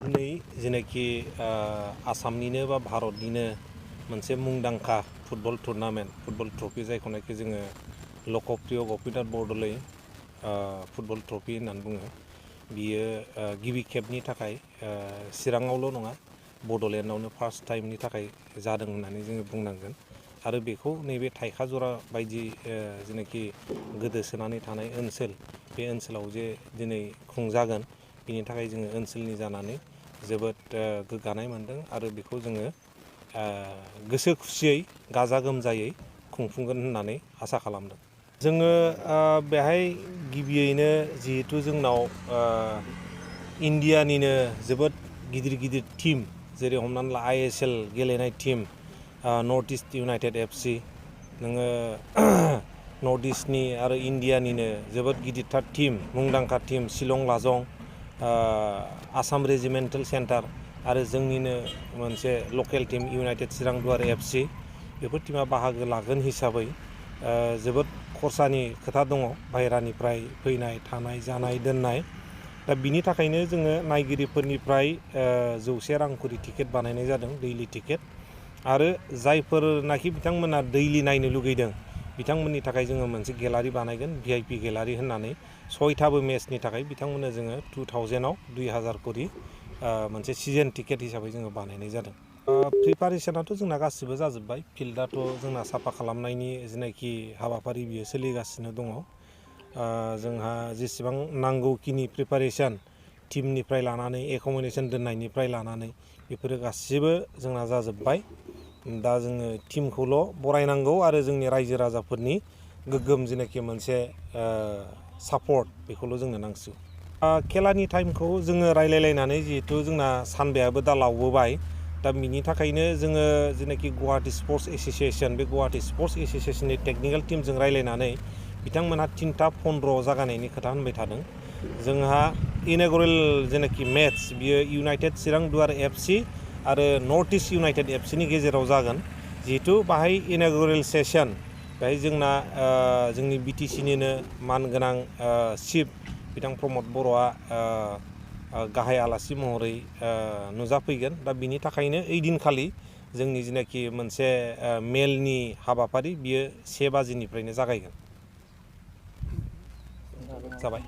दिनै जेनाखि आसामनिनो बा भारतनिनो मोनसे मुंदांखा फुटबल टुर्नामेन्ट फुटबल ट्रफि जायखौनाखि जोङो लकप्रिय गपिनाथ बरदलै फुटबल ट्रफि होननानै बुङो। बियो गिबि खेबनि थाखाय चिराङावल' नङा बड'लेण्डआवनो फार्स्ट टाइमनि थाखाय जादों होननानै जोङो बुंनांगोन। आरो बेखौ नैबे थाइखाजरा बायदि जेनाखि गोदोसोनानै थानाय ओनसोल बे ओनसोलाव जे दिनै खुंजागोन बिनि थाखाय जोङो ओनसोलनि जानानै जोबोद गोग्गानाय मोनदों आरो बेखौ जोङो गोसो खुसियै गाजा गोमजायै खुंफुंगोन होननानै आसा खालामदों। जोङो बेहाय गिबियैनो जिहेथु जोंनाव इन्डियानिनो जोबोद गिदिर गिदिर टीम जेरै हमनानै ला ISL गेलेनाय team north east United FC नोङो नर्थ इस्टनि आरो इन्डियानिनो जोबोद गिदिरथार टीम मुंदांखा टीम शिलं लाजं आसाम रेजिमेन्टेल सेन्टार आरो जोंनिनो मोनसे लकेल टीम इउनाइटेड चिरां दुवार FC बेफोर टीमा बाहागो लागोन हिसाबै जोबोद खरसानि खोथा दङ बाहेरानिफ्राय फैनाय थानाय जानाय दोननाय दा बिनि थाखायनो जोङो नायगिरिफोरनिफ्राय 100 रां खरि टिकेट बानायनाय जादों दैलि टिकेट आरो जायफोरनाखि बिथांमोना दैलि नायनो लुगैदों बिथांमोननि थाखाय जोङो मोनसे गेलारि बानायगोन VIP गेलारि होननानै 6थाबो मेचनि थाखाय बिथांमोननो जोङो 2000आव 2000 खरि मोनसे सिजन टिकेट हिसाबै जोङो बानायनाय जादों। प्रिपारेसनाथ' जोंना गासिबो जाजोब्बाय फिल्डआथ' जोंना साफा खालामनायनि जेनाखि हाबाफारि बियो सोलिगासिनो दङ। जोंहा जेसेबां नांगौखिनि प्रिपारेसन टीमनिफ्राय लानानै एकमडेसन दोननायनिफ्राय लानानै बेफोरो गासिबो जोंना जाजोब्बाय। दा जोङो टीमखौल' बरायनांगौ आरो जोंनि रायजो राजाफोरनि गोग्गोम जेनाखि मोनसे सापर्ट बेखौल' जोंनो नांसिगौ। खेलानि टाइमखौ जोङो रायलायलायनानै जिहेथु जोंना सानबायाबो दा लावबोबाय दा बिनि थाखायनो जोङो जेनाखि गुवाहाटी स्पर्ट्स एस'सिएशन बे गुवाहाटी स्पर्ट्स एस'सिएशननि टेकनिकेल टीमजों रायलायनानै बिथांमोनहा 3टा 15 जागायनायनि खोथा होनबाय थादों। जोंहा इन'ग्रेल जेनाखि मेट्स बियो इउनाइटेड चिरां दुवार FC आरो नर्थ इस्ट इउनाइटेड FCनि गेजेराव जागोन। जिहेथु बाहाय इन'ग्रेल सेसन बेहाय जोंना जोंनि BTCनिनो मानगोनां चिफ बिथां प्रमद बर'आ गाहाय आलासि महरै नुजाफैगोन। दा बिनि थाखायनो ओइ दिनखालि जोंनि जेनाखि मोनसे मेलनि हाबाफारि बियो 1 बाजिनिफ्रायनो जागायगोन। जाबाय।